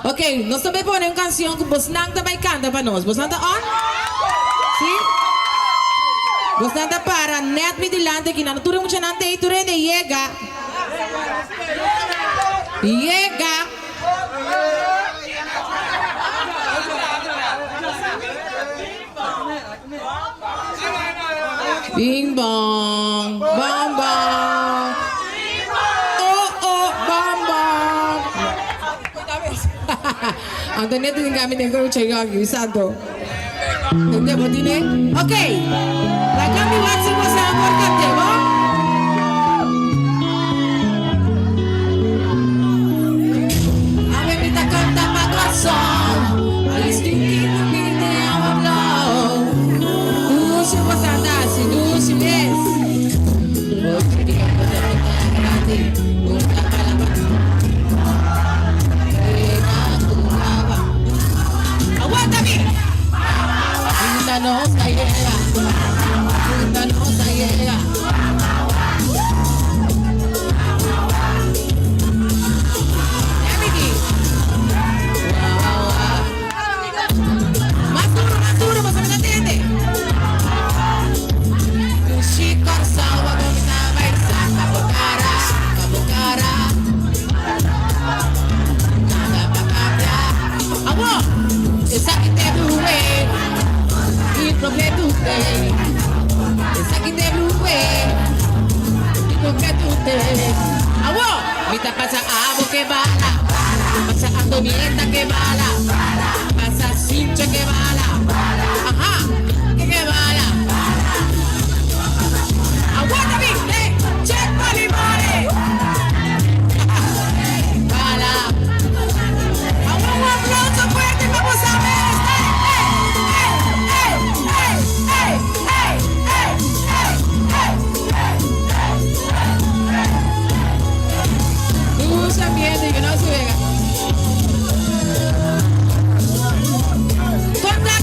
Ok, nos ta bay pone un cancion cu bosnan ta bay canta pa nos. Bosnan ta on? Si? Bosnan ta para net mi dilanti aki nan. Tur e muchanan ta ey, tur hende yega. Yega. Bing bong, bong bong. Oh oh, bong bong. Antoinette tin kami den koucha yogi, santo. Tende bo tine? Ok. Laga mi wak si bo sa por kante, bo? Awe mi ta kanta pa Kòrsou. Mas duro, mas duro, boso no ta tende. Dushi Kòrsou, abo mi ta bai saka bo kara, saka bo kara. Nada pa papia. Awor, esaki t'e blue way, mi propio tute. Esaki t'e blue way, mi propio tute. Awor, mi ta pasa abo ke bala, pasa Antonieta ke bala, pasa Sincho ke bala, aha, ke ke bala. Aguanta mi, hey, check Malimare. Bala. Awor un aplauso fuerte pa boso mes. Hey, hey, hey, hey, hey, hey, hey, hey, hey, hey, hey, hey, hey, hey. Dushi ambiente, you know si wega. Conta.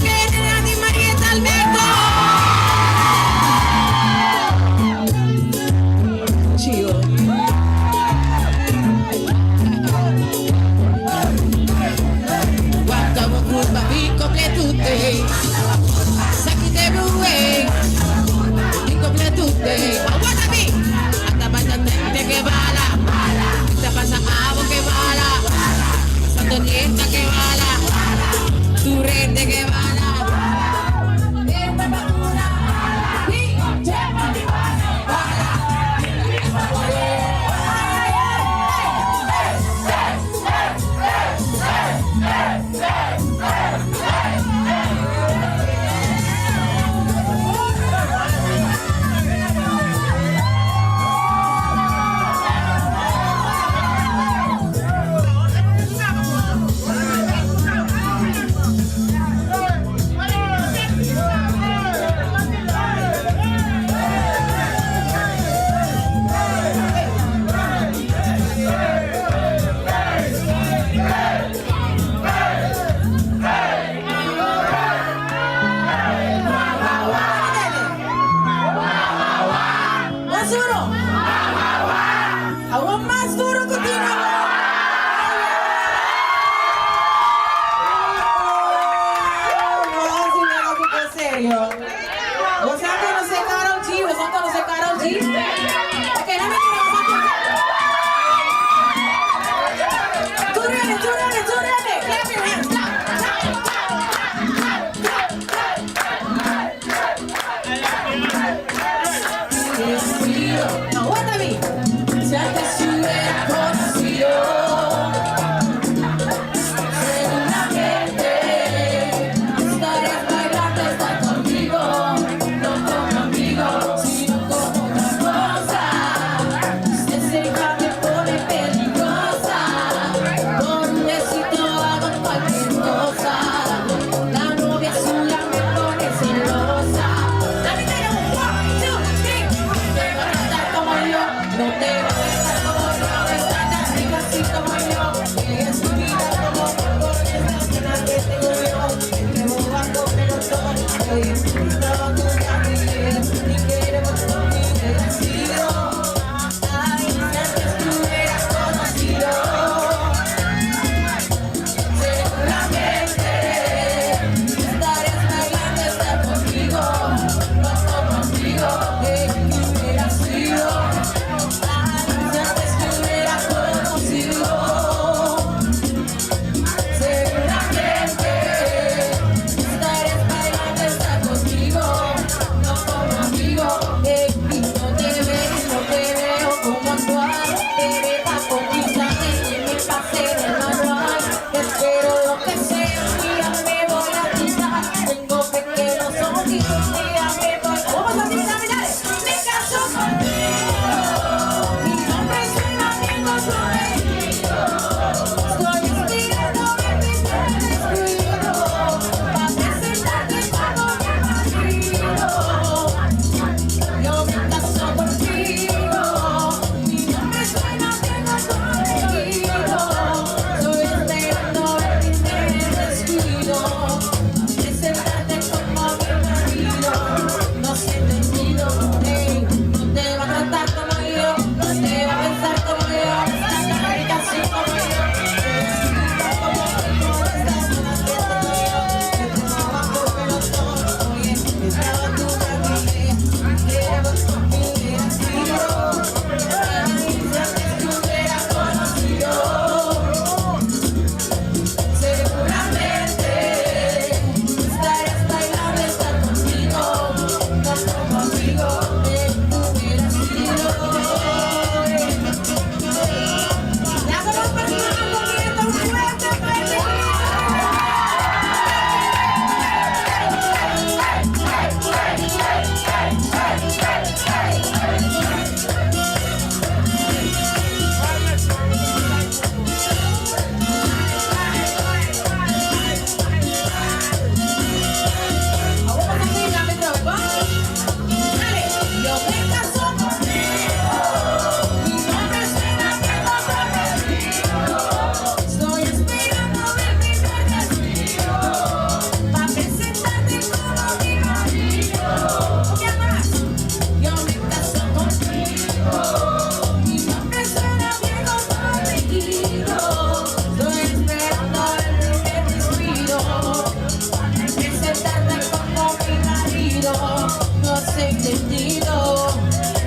Entendido.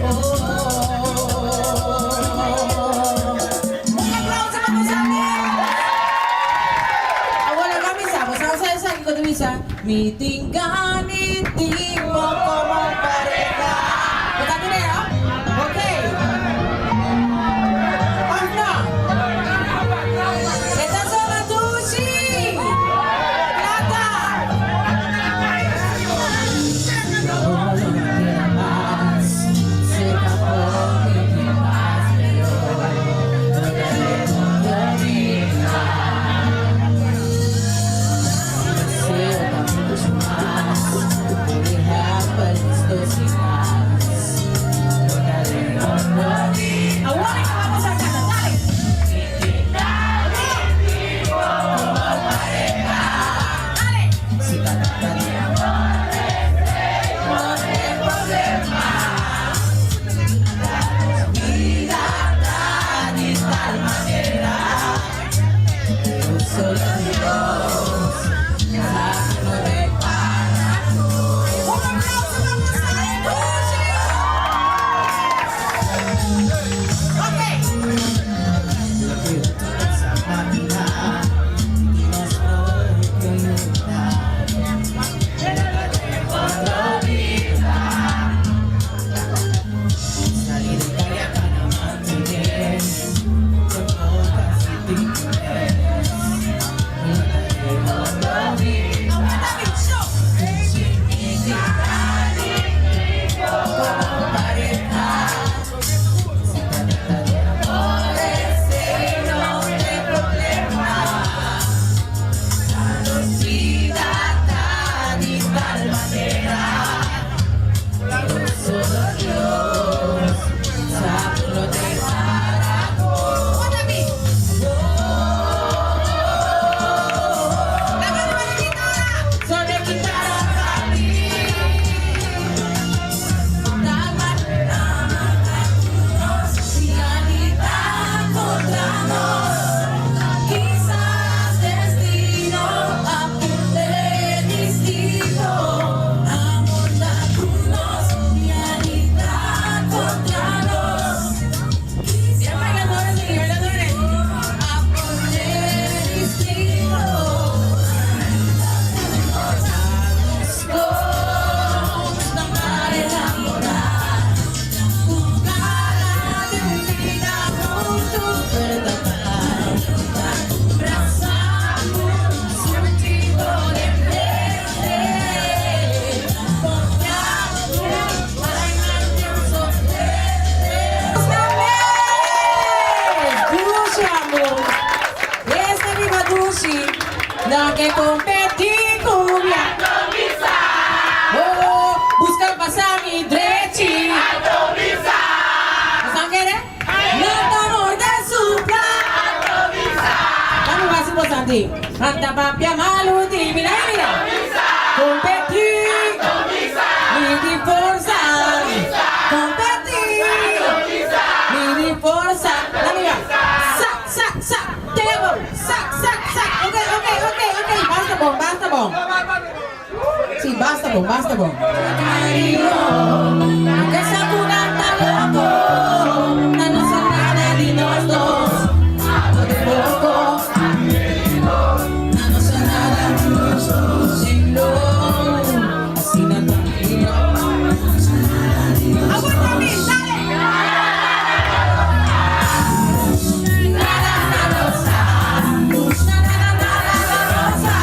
Oh, Un aplauso pa nos amigo! Awor laga mi sa, bo sa esaki ku ta bisa, Mi tin gana di bo komo pareha. Bo ta tene, no? Ok. Òf no? E ta zona dushi! Plata! Awor e vamos a canta, dale! Dale! Un aplauso pa Gonzalo Dushi! Ok. Aguanta mi show! Aguanta mi! Laga riba di guitarra! Solo guitarra pa ti. Contra nos. Quizás destino apunte distinto. Amor ta ku nos, realidad contra nos. Ya bailadores y bailadores. Apunte distinto. Nos enamorar. Cara di un bida huntu verdad. Brasando sentido di mente. Confiando para sorprende. Dushi, amor. Esta riba dushi. No ke kompetí ku mi. Oh, buska pasa mi drechi. Boso kere? No ta morde supla. Vamos más importante. Anta papia malu di mira mira. Kompetí. Mi di forsa. Kompetí. Mi di forsa. Dame ya. Sa sa sa. Table. Sa sa sa. Ok. Basta bon, basta bon. Sí, basta bon, basta bon. Que sa ta loko, na no sa nada di nos dos. De poco, na no sa nada, sin lo, asina ta. Aguanta mi, dale! Nada, nada, nada, nada, nada, nada, nada, nada.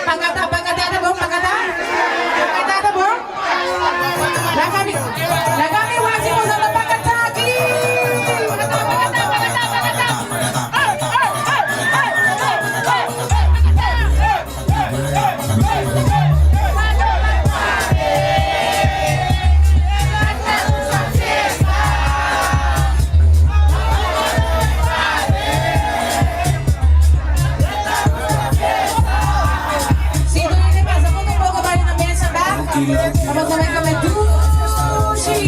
Pakata, pakata ta bon, pakata? Pakata ta bon? Laga mi, laga mi wak si boso ta pakata aki. Pakata, pakata, pakata, pakata. Ey, ey, ey, ey, ey, ey, ey, Si tur hende pasa poco poco bai na mesa bek pa boso bai come dushi.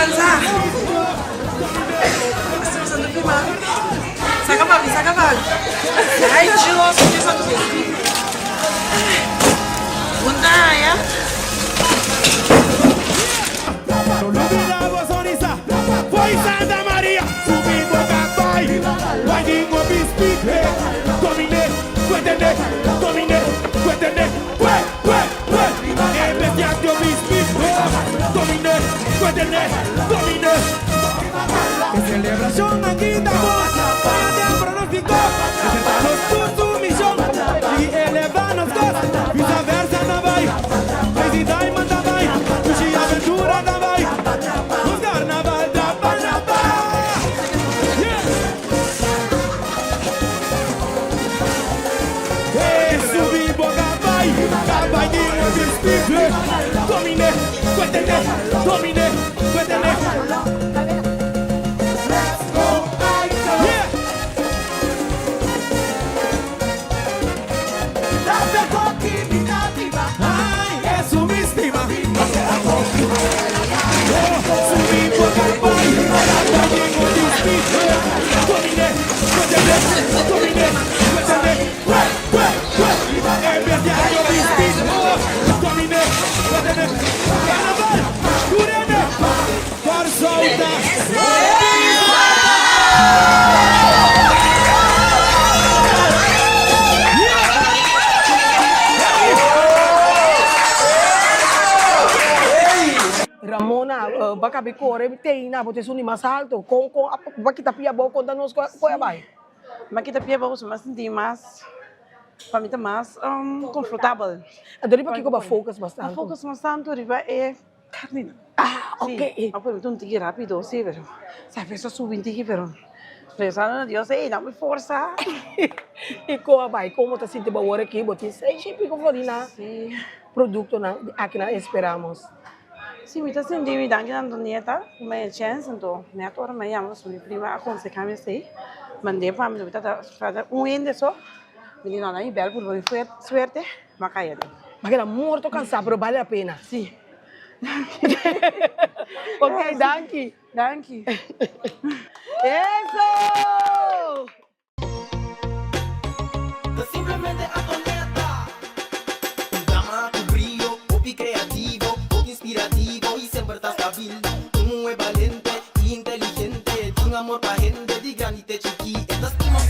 Kansa. Esta usando prima. Saca papi, saca papi. Ay, Dios, Dios santo. Bunda, ya. Ramona, uh, baka bi kore teina, bo te suni mas alto. Kon kon baki tapia bo konta nos ko ko bai. M'a kita pia bo, m'a sinti mas, pa mi ta mas comfortabel. Anto riba kiko b'a focus bastante? A focus mas tanto riba e carne. Ah, ok. A pone un tiki rapido, si, pero sa peso subi un tiki, pero rezando na Dios, ey, dame forsa. I kon a bai? Kon bo ta sinti bo awor aki? Bo tin seis i piko florina produktonan aki na Esperamos. Si, mi ta sinti mi danki na Antonieta ku mi a chèns, anto nèt ora mi a yama pasobra mi prima a konsehá mi esei, mand'é pa mi, mi ta trata un hende so, mi di no, na mi bèl purba mi suerte, mi a kai aden. Bo a keda morto kansá pero bale la pena. Si. Ok, danki. Danki. Eso! Ta simplemente Antonieta. Un dama ku brio, hopi kreativo, hopi inspirativo i semper ta stabil. Un muhé balente i inteligente, tin amor pa hende di grandi te chikí. E ta stima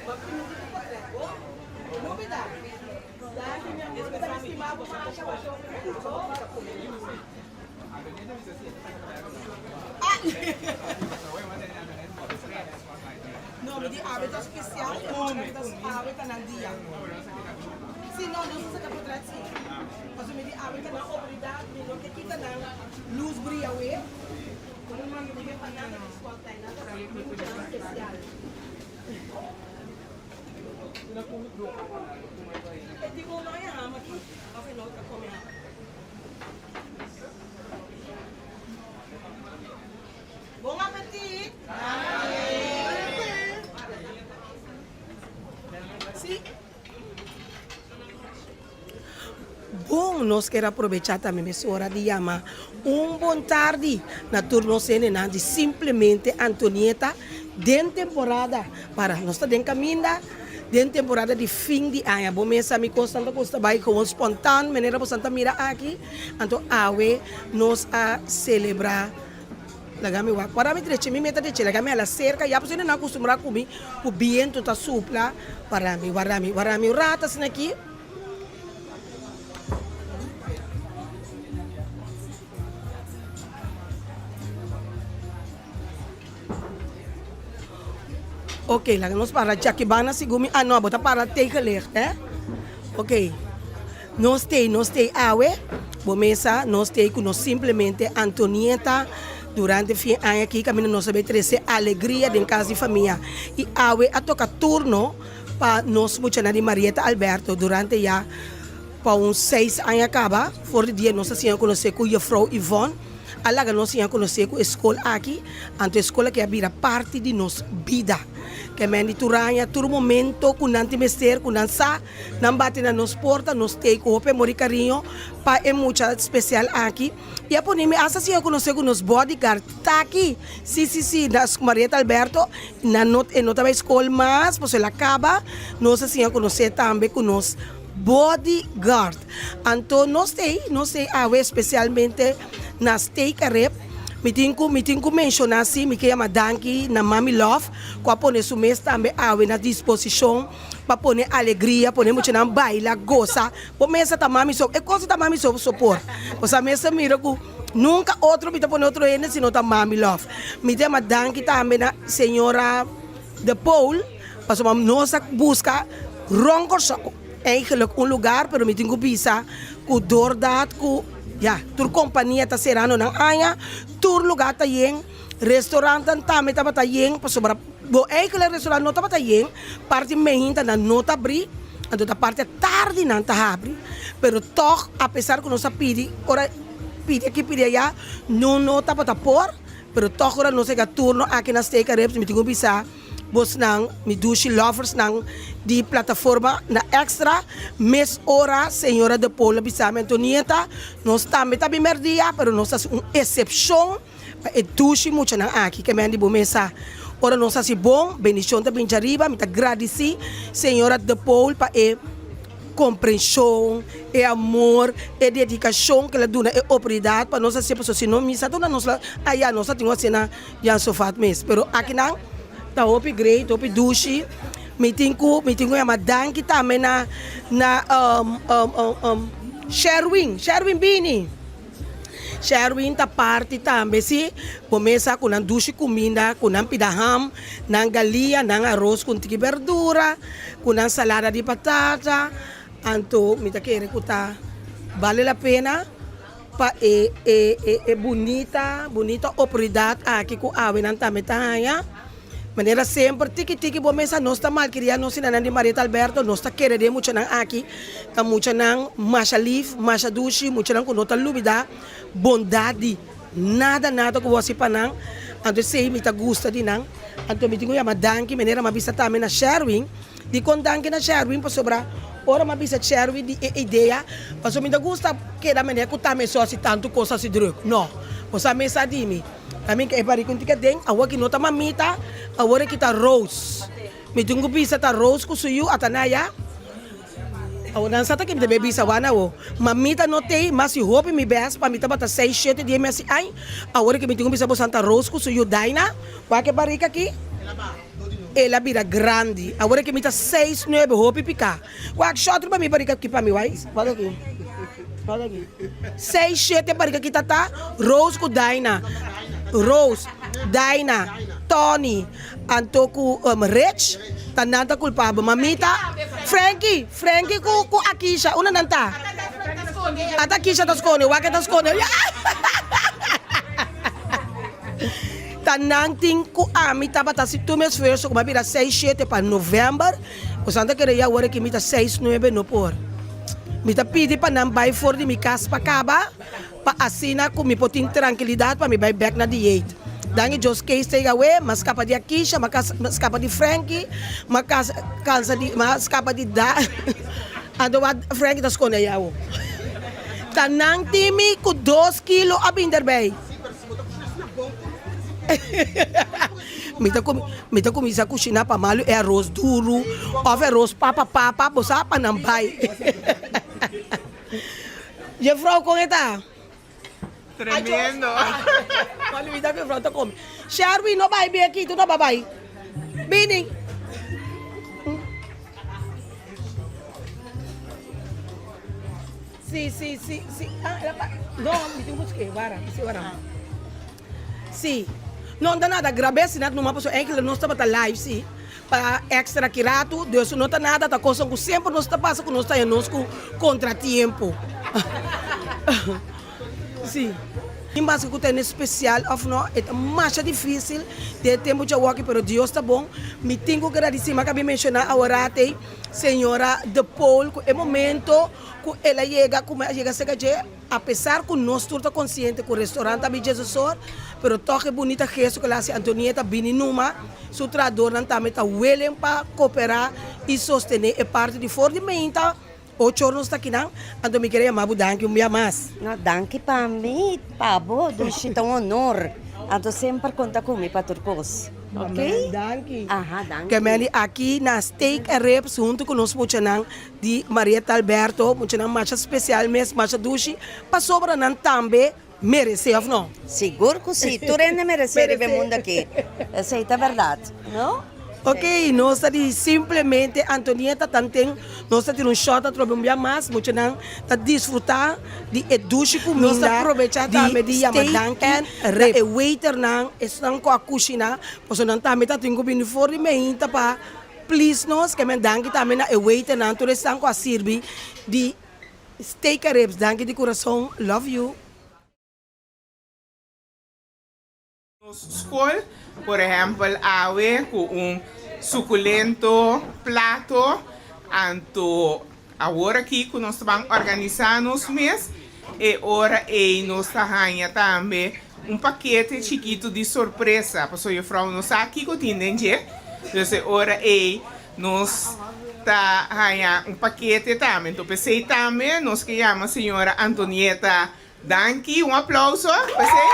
No, mi di awe ta special, e muchanan ta awe ta nan dia. Si, no, nos a saca potret si. Pasobra mi di awe ta nan oportunidad, mi no ke kita nan luz bria awe. Mi ke pa nan ta di spotlight, nan ta muchanan special. E tin un no e ham aki, of e no ta come ham? Bon apetit! Sí. Bon, nos kier aprobecha tambe mes ora di yama un bon tardi na tur nos hendenan di Simplemente Antonieta den temporada para nos ta den caminda den temporada di fin di aña. Bo mes sa mi cosnan ta gusta bay gewoon spontaan manera bosan ta mira aki. Anto awe nos a celebra. Laga mi wak. Ora mi drecha mi meta drecha laga mi hala serka ya pasobra nan akustumbrá ku mi ku bientu ta supla para mi wara mi wara mi un rato asina aki. Ok laga nos para djaki banda segun mi ah no bo ta para tegenlicht eh ok. Nos t'ei, nos t'ei awe, bo mesa, nos t'ei ku nos simplemente Antonieta durante fin aña aki kaminda nos a bay trese alegria den kas di famia. I awe a toka turno pa nos muchanan di Marieta Alberto durante ya pa un seis aña kaba for di dia nos a siña konosé ku Juffrouw Yvonne a laga nos siña konosé ku e skol aki, anto e skol aki a bira parti di nos bida. Ke men di tur aña, tur momento ku nan tin mester, ku nan sa. Nan bati na nos porta, nos tei ku hopi amor i kariño pa e mucha spesial aki. I a pone mi asta siña konosé ku nos bodyguard ta aki. Sí, sí, sí, na Marieta Alberto, nan no, e no ta bai skol mas, pasobra el a kaba. Nos a siña konosé tambe ku nos bodyguard. Anto nos tei, nos tei awe spesialmente na Steak a Rib. Mi tin ku, mi tin ku menshoná sí, mi ke yama danki na Mami Love ku a pone su mes tambe awe na disposishon. Pa pone alegria, pone muchanan baila, gosa. Bo mesa ta mami so, e cosa ta mami so sopor. Bo sa mester mira cu nunca otro mi ta pone otro hende sino ta mami love. Mi ta yama danki tambe na señora De Pool, pasobra nos a busca rond Corsou eigenlijk un lugar, pero mi tin cu bisa cu doordat cu ya tur compania ta cerando nan aña, tur lugar ta yen. Restaurantnan tambe tabata yen pasobra bo enkele restaurant no tabata yen, parti meinta nan no ta abri, anto ta parti atardi nan ta habri, pero tog apesar ku nos a pidi ora pidi aki pidi aya no no tabata por, pero tog ora nos yega turno aki na Steak and Ribs mi tin ku bisa bosnan mi dushi loversnan di plataforma na extra mes ora señora De Pool a bisa mi Antonieta nos tambe ta bin merdia pero nos ta hasi un esepshon. Pa e dushi muchanan aki ke men di bo mesa. Ora nos hasi bon, bendishon ta bin djariba. Mi ta gradisí Señora De Pool pa e komprenshon, e amor, e dedikashon ke el a duna e oportunidat pa nos hasié. Pasobra si no misa duna nos la aya nos a tin un asina Jan Sofat mes. Pero akinan ta hopi great, hopi dushi. Mi tin ku mi tin ku yama danki tambe na na Sherwin, Sherwin bini. Sherwin ta parti tambe si bo mesa ku nan dushi kuminda ku nan pida ham, nan galia, nan aros ku un tiki berdura, ku nan salada di patata. Anto mi ta kere ku ta bale la pena pa e e e bunita bunita oportunidat aki ku awe nan tambe ta haña. Manera semper, tiki tiki bo mesa nos ta malkiria nos sinanan di Marieta Alberto, nos ta kere den muchanan aki, ta muchanan masha lif, masha dushi, muchanan ku no ta lubida bondat di nada nada ku bo hasi pa nan, anto esei mi ta gusta di nan, anto mi tin ku yama danki manera mi a bisa tambe na Sherwin, dikon danki na Sherwin pasobra ora mi a bisa Sherwin di e idea, pasobra mi ta gusta keda manera ku ta mesun hasi tantu kos hasi druk, no, bo sa mesa di mi. Ta mi e bari ku tin aden, awor ki no ta mamita, awor ki ta Rose. Mi tin ku bisa ta Rose ku su yu ata na ya. Awor nan sa ta ke mi ta bay bisa wan awo. Mamita no tey, mas si hopi mi bes pa mi tabata seis, shete dia mi hasi ay. Awor ki mi tin ku bisa bosan ta Rose ku su yu Daina. Wak e barika aki. el a bira grandi. Awor aki mi ta seis nuebe, hopi piká. Wak shòt riba mi barika aki pa mi, wais. Wak aki. Wak aki. Seis shete barika ki ta ta Rose ku Daina. Rose, Daina, Tony, anto ku Rich ta nan ta kulpabel. Ma mi ta Frankie, Frankie ku ku Akisha, unda nan ta? Ata Akisha ta skonde, wak e ta skonde. Ta nan tin ku ami tabata hasi tur mi esfuerso ku mi a bira seis shete pa november. Boso ta kere ya ora ki mi ta seis nuebe no por. Mi ta pidi pa nan bai for di mi kas pa kaba pa asina ku mi por tin trankilidat pa mi bai bek na dieet. Danki Dios Kees ta yega awe, m'a skapa di Akisha, m'a skapa di Frankie, m'a kansa di, m'a skapa di Da, anto wak Frankie ta skonde aya awo. Ta nan tin mi ku dos kilo a bin derbei. Mi ta mi ta kuminsá kushiná pa malu e aros duru òf e aros papa papa, bo sa pa nan bai. Jefrou kon e ta? Tremendo. Malu mi ta ku jefrou ta kome. Sherwin no bai bin aki, tu no bai. Bini. Si, si, si, si. Ah, el a pa. No, mi tin busqué. Wara, si wara. Si. No ta nada grabé si nat numa paso eigenlijk nos tabata live si pa extra ki ratu, dus no ta nada ta cosa ku semper nos ta pasa ku nos ta haña nos ku contratiempo. Si. Tin base ku ta en especial of no, e ta masha dificil den e tempo djawoki pero Dios ta bon. Mi tin ku gradisi, mi a kabi menciona aworatey señora De Pool ku e momento ku el a yega, ku mi a yega serka dje, apesar ku nos tur ta konsiente ku restaurant ta bin djesesor, pero tòg e bunita gesto ku el a hasi Antonieta bini numa, su trahadornan tambe ta willing pa koperá i sostené e parti di for di meinta ocho or nos ta akinan, anto mi kere yama bo danki un bia mas. No, danki pa mi, pa bo, dushi ta un honor, anto semper konta ku mi pa tur kos. Ok? Danki. Aha, danki. Kemeli aki na Steak and Ribs huntu ku nos muchanan Di Marieta Alberto, muchanan masha special mes, masha dushi, pasobra nan tambe merece, of no? Sigur cu si, tur hende merece riba e mundo aki, esey ta berdad, no? Ok, nos ta di simplemente Antonieta tanten nos ta tira un shot atrobe un bia mas, muchanan ta disfruta di e dushi cuminda. Nos ta probecha tambe di yama danki na e waiternan, esnan cu a cushina, pasobra nan tambe ta tin cu bini for di meinta pa Please nos ke men danki tambe na e waiternan tur esnan ku a sirbi di steak and ribs danki di kurason love you. Nos skol, por ehèmpel awe ku un sukulento plato, anto awor aki ku nos ta ban organisá nos mes, e ora ei nos ta haña tambe un pakete chikitu di sorpresa, pasobra juffrouw no sa kiko tin den dje, dus e ora ei nos ta haña un pakete tambe. Enton p'esei tambe nos ke yama señora Antonieta Danki, un aplauso p'esei.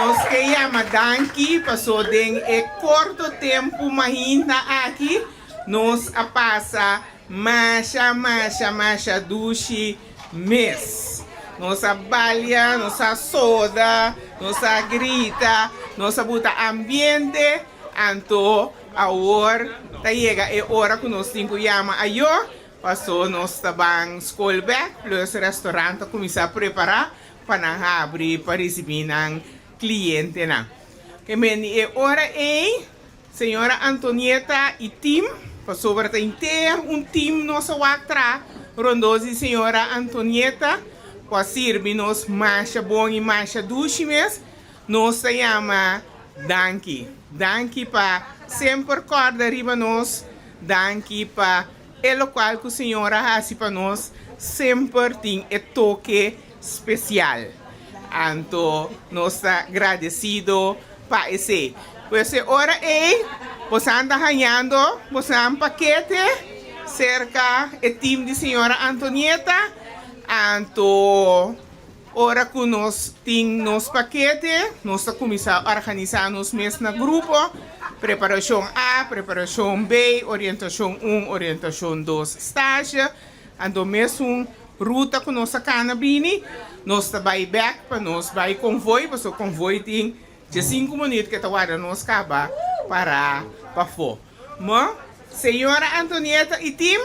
Nos ke yama danki paso den e korto tempu mahinda aki nos a pasa masha masha masha dushi mes. Nos a balia, nos a soda, nos a grita, nos a buta ambiente, anto Awor ta yega e ora ku nos tin ku yama ayó, paso nos ta ban skol bèk, plus restaurant ta kuminsá prepará pa nan habri pa risibí nan klientenan. Ke men di e ora ei, señora Antonieta i tim, pasobra ta henter un tim nos a wak traha rondó di señora Antonieta, ku a sirbi nos masha bon i masha dushi mes, Nos ta yama danki. Danki pa semper kòrda riba nos. Danki pa e lokual ku Señor a hasi pa nos semper tin e toke spesial. Anto nos ta gradesido pa esei. Pues e ora ei bosan ta hañando bosan pakete serka e tim di Señora Antonieta. Anto. Ora ku nos tin nos pakete, nos ta kuminsá organisá nos mes na grupo, preparashon A, preparashon B, orientashon un, orientashon dos, stage. Anto mesun ruta ku nos a kana bini, nos ta bai bèk pa nos bai konvoi, pasobra konvoi tin diesinku minüt ke ta warda nos kaba pará pafó. Mo, señora Antonieta i tim,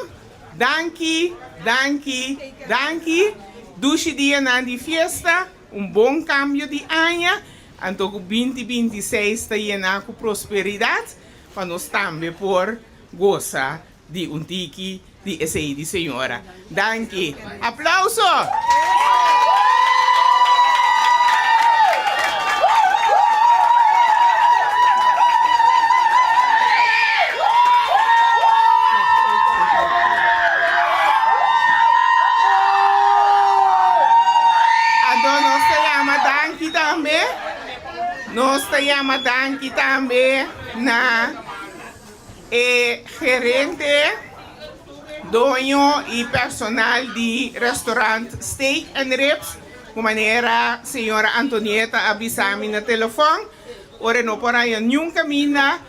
danki, danki, danki. Dushi dianan di fiesta, un bon kambio di aña, anto ku binti 26 ta yená ku prosperidat, pa nos tambe por gosa di un tiki di esei di señora. Danki. Aplauso! Anto nos ta yama danki tambe. Nos ta yama danki tambe na E gerente, doño y personal di restaurant Steak and Ribs, cu manera señora Antonieta a bisa mi na telefon, ora e no por haya niun caminda,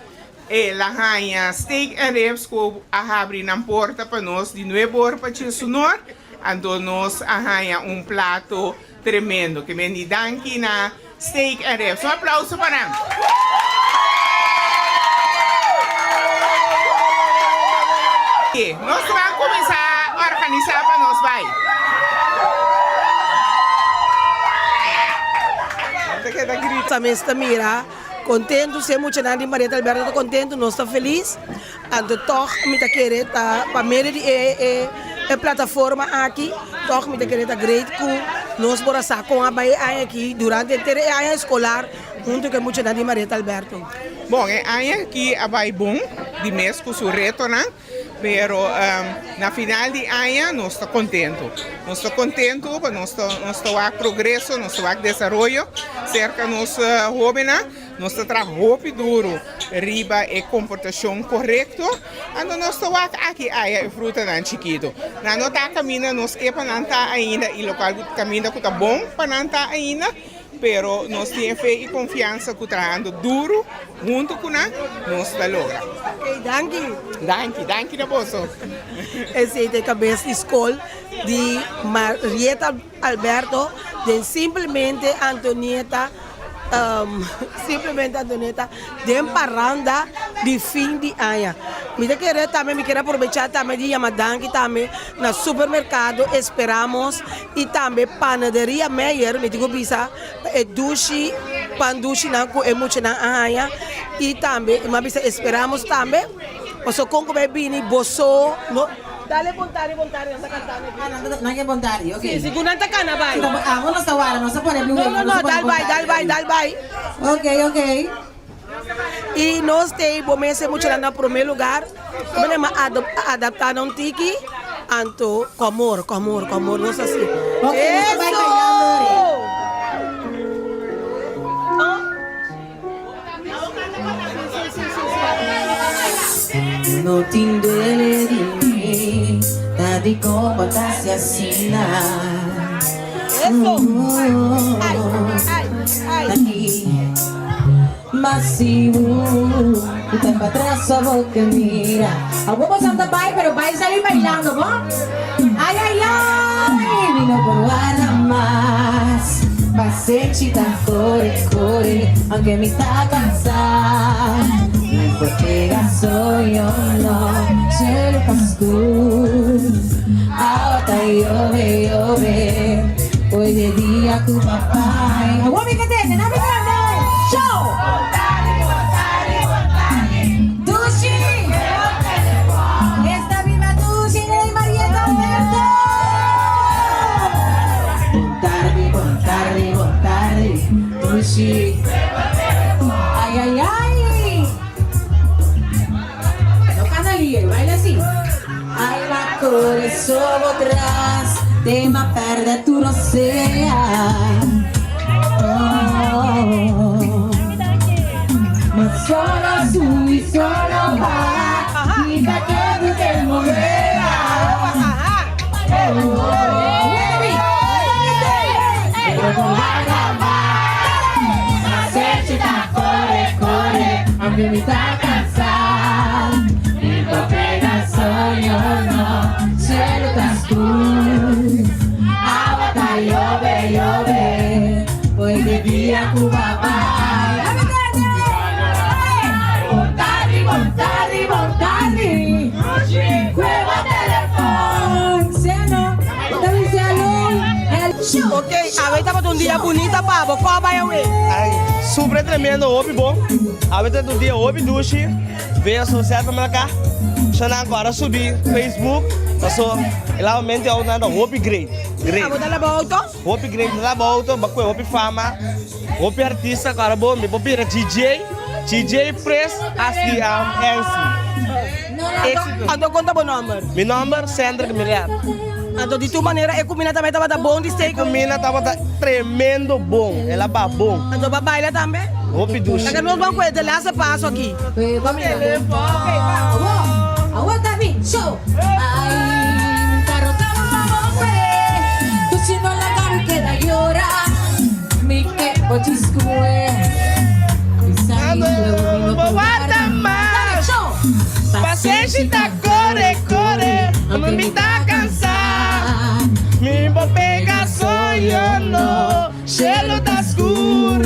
el a haya Steak and Ribs cu a habri nan porta pa nos di nuebe or pa djesunor, anto nos a haya un plato Tremendo. Ke men di danki na Steak and Ribs. Un aplauso pa nan. Nos ban kuminsá organisá pa nos bai. Nos ta mira kontentu, si e muchanan di Marieta Alberto ta kontentu, nos ta felis. Anto tòg mi ta kere ta pa medio di e e plataforma aki tòg mi ta kere ta great ku nos por a sa kon a bai e aña aki durante henter e aña eskolar huntu ku e muchanan di Marieta Alberto. Bon, e aña aki a bai bon di mes ku su retonan, pero na final di aña nos ta kontentu. Nos ta kontentu pa nos ta nos ta wak progreso, nos ta wak desaroyo serka nos hóbennan. Nos ta traha hopi duru riba e komportashon korekto, anto nos ta wak aki aya e frutanan chikitu. Nan no ta kaminda nos ke pa nan ta ainda i lokal ku kaminda ku ta bon pa nan ta ainda, pero nos tin e fe i konfiansa ku trahando duru huntu ku nan nos ta logra. Ok, danki. Danki, danki na boso. Esei ta e kabes di skol di Marieta Alberto den simplemente Antonieta simplemente Antonieta den paranda di fin di aña. Mi ta kere tambe mi kier aprobecha tambe di yama danki tambe na supermercado Esperamos y tambe Panaderia Meyer mi tin cu bisa pa e dushi pan dushinan cu e muchanan a haña y tambe mi a bisa Esperamos tambe pasobra con cu bay bini boso no. Dale bontari bontari nan ta cantando aquí. Ah, nan ke bontari, ok. Si, si ku nan ta cana bai. Si ta amo nos ta wara, nos ta pone blue No, no, no, dal bai, dal bai, dal bai. Ok, ok. I nos tei bo mester muchanan na prome lugar, bo mester adapta nan tiki, anto ku amor, ku amor, ku amor nos hasi. Ok, nos ta bai bailando ori. No tin duele di mi, ta di con bo ta haci asina. Ma si bo ta pa tras so bo ke mira. Awor bo san ta bai pero bai sali bailando bo. Ay ay ay mi no por warda mas. Pasenchi ta kore kore aunke mi ta kansa. No importa soy o no, cielo ta skur. Awa ta yobe yobe, hoy de dia ku papai. Awor mi ke tende, na mi tende. Show! Dushi! Esta biba Dushi Rey Marieta Alberto! Bon tardi, bon tardi, bon tardi, Dushi. Ay, ay, ay! No cana lier, baila así. Ay, ma core sobo tras, te ma perde tu rosea. Oh. Ma solo subi, solo va, y pa que tú te moverás. Oh, Pero no haga más, Aceite corre, corre, aunque mi ta cansá. Mi papel soy yo no, cielo ta oscuro. tabata un dia bunita pa bo. Kon a bai awe? Ay, super tremendo, hopi bon. Awe ta un dia hopi dushi. Vea social pa maka. Shana agora subi Facebook. Paso, e la mente au nada hopi great. Great. Abo ta laba auto? Hopi great, laba auto, bakwe hopi fama. Hopi artista agora bo, mi por bira DJ. DJ Pres as di um, MC. Éxito. Anto konta bo nomber. Mi nomber Cendrick Milet. Anto di tur manera e kumina tambe tabata bon di steak. E kumina tabata tremendo bon. El a ba bon. Anto ba baila tambe? Hopi dushi. Laga nos ban ku e de laatste paso aki. Pasenshi ta kore kore, mi ta kansa. Mi por pega soño no, shelu ta skur.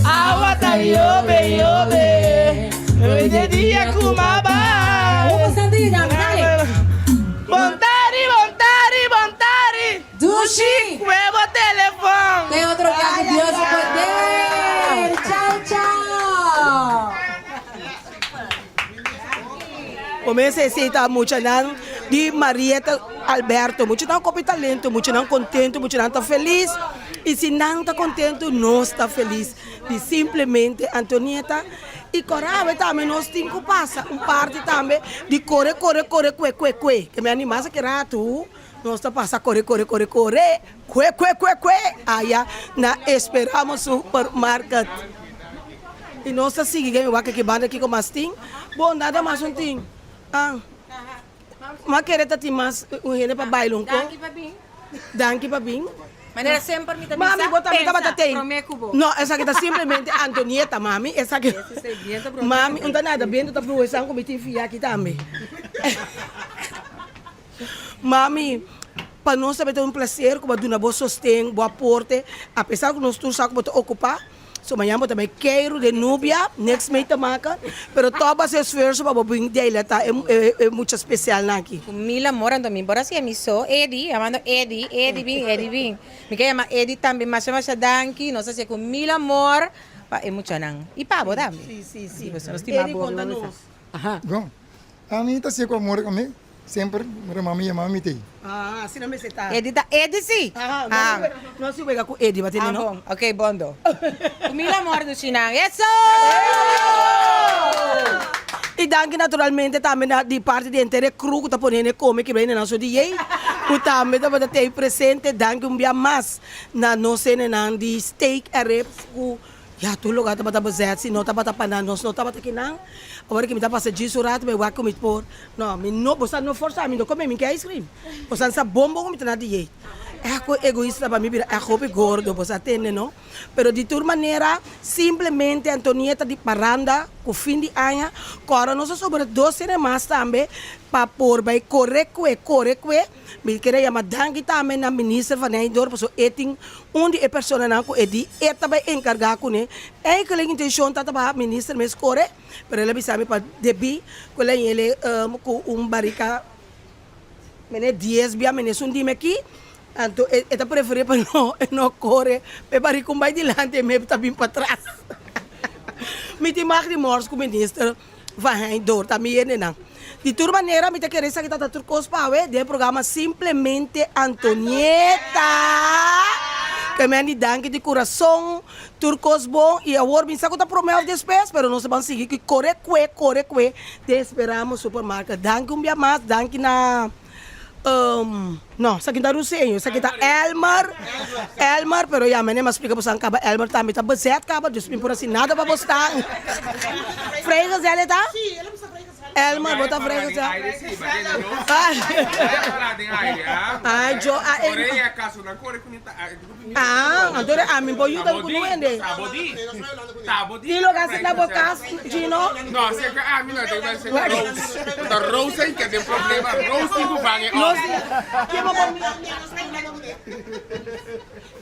Awa ta yobe yobe, de dia ku m'a bai. Bontari bontari bontari. Dushi! Kue bo telefon. Te otro dia ku Dios su poder. Chao chao. Bo mester esei ta muchanan di Marieta Alberto. Muchanan kopi talento, muchanan contento, muchanan ta feliz. Y si nan ta contento, nos ta feliz. Di simplemente Antonieta y Corawe tambe nos tin cu pasa un parti tambe di core core core cue cue cue. Ke mi anima sa ki ratu. Nos ta pasa kore kore kore kore kue kue kue kue aya na Esperamos Supermarket. Y nos ta sigui gen wak aki banda kiko mas tin. Bon nada mas un tin. Ah. Ma kere ta tin mas un hende pa baila un ko. Danki pa bin. Danki pa bin. Manera semper mi ta Mami bisa bo tambe pensa tabata tei. prome ku bo. No esaki ta simplemente Antonieta mami esaki. Mami un ta nada biento ta bruha esan ku mi tin fia aki tambe. Mami, pa nos ta un placer cu bo a duna bo sosten, bo aporte, a pesar cu nos tur sa cu bo ta ocupa, so mañana bo ta bay keiru den Nubia, niks mee te maken, pero toch bo haci esfuerzo pa bo bin deilata e mucha specialnan aki. Cu mil amor anto mi por haci mi so, Edy, yamando Edy, Edy bin, Edy bin. Mi ke yama Edy tambe masha masha danki, nos haci cu mil amor pa e muchanan y pa bo tambe. Si, si, si. Nos stima Edy bo. conta nos. Bon, ami ta hacié cu amor cu mi. Semper mi mami yama mi tei. Ah, asina mester ta. Edi ta Edi si. Ah, no si wega ku Edi ba tene no. Ah bon, ok bondo. Ku mil amor dushinan. Eso! I danki naturalmente tambe na di parti di henter e crew ku ta pone hende kome kibra hende nan so di yei ku tambe tabata tei presente. Danki un bia mas na nos hendenan di Steak and Ribs ku Ya tur lugar tabata bezet, si no tabata pa nan nos no tabata kinan. Awor ki mi ta pasa djis un rato mi wak ku mi por, no mi no boso no forsa mi no kome mi ke ice cream. Boso sa bon bon ku mi ta na dieet. Ègt ku egoista pa mi bira ègt hopi gordo boso a tende no. Pero di tur manera simplemente Antonieta di paranda ku fin di aña kòrda nos a sobra dos sene mas tambe pa por bai kore kue kore kue. Mi kere yama danki tambe na Minister van Heijndorp pasobra e tin un di e personanan ku e di e ta bai enkargá kuné. Eigenlijk intenshon ta pa Minister mes kore, pero el a bisa mi pa debí ku el a yele ku un barika mene dies bia mene esun dime aki, anto e ta preferí pa no e no kore pa e barikun bai dilanti e mep ta bin patras. Mi tin mag di mors ku Minister. Van hen door ta mi hendenan. Di tur manera mi ta kere esaki ta ta tur kos pa awe den e programa Simplemente Antonieta. Ke men di danki di kurason, tur kos bon i awor mi sa ku ta prome of despues pero nos ta ban sigui ki kore kue kore kue den Esperamos Supermarket. Danki un bia mas, danki na. No, esaki ta Ruseño, esaki ta Elmer, Elmer, pero ya mene mas splika boso an kaba Elmer tambe ta bezet kaba, dus mi por hasi nada pa bo staan. Vrijgezel e ta? Elmer, bo ta vrijgezel? Ay, jo, a e. Ah, anto de ami por yuda ku nu hende. Di lo gasi na bo kas, Gino? No, si ke ami no te bai ser Rose. Ta Rose ei ke den problema. Rose tin ku van e Nos ke bo por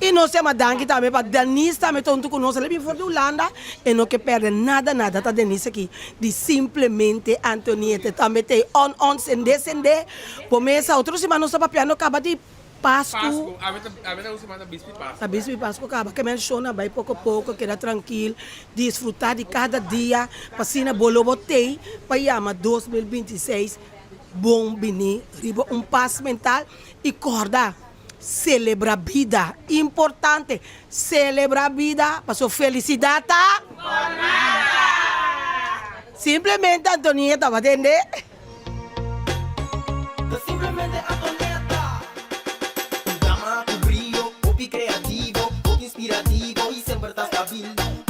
I nos yama danki tambe pa Denise tambe ta huntu ku nos. El a bin for di Hulanda. E no ke pèrdè nada nada ta Denise aki di Simplemente Antoniette tambe t'ei on on sende sende. Bo mesa otro siman nos ta papiando kaba di. Pasku. Pasku, awe ta awe ta un semana bispi Pasku. Ta bispi Pasku kaba, ke men shona bai poko poko, keda trankil, disfruta di kada dia, pa asina bo lo bo tei pa yama 2026 bon bini riba un pas mental i kòrda selebra bida, importante, selebra bida paso felisidat ta Simplemente Antonia tabata tende. Ta simplemente Antonieta. Un dama cu brio, hopi creativo, hopi inspirativo y semper ta stabil.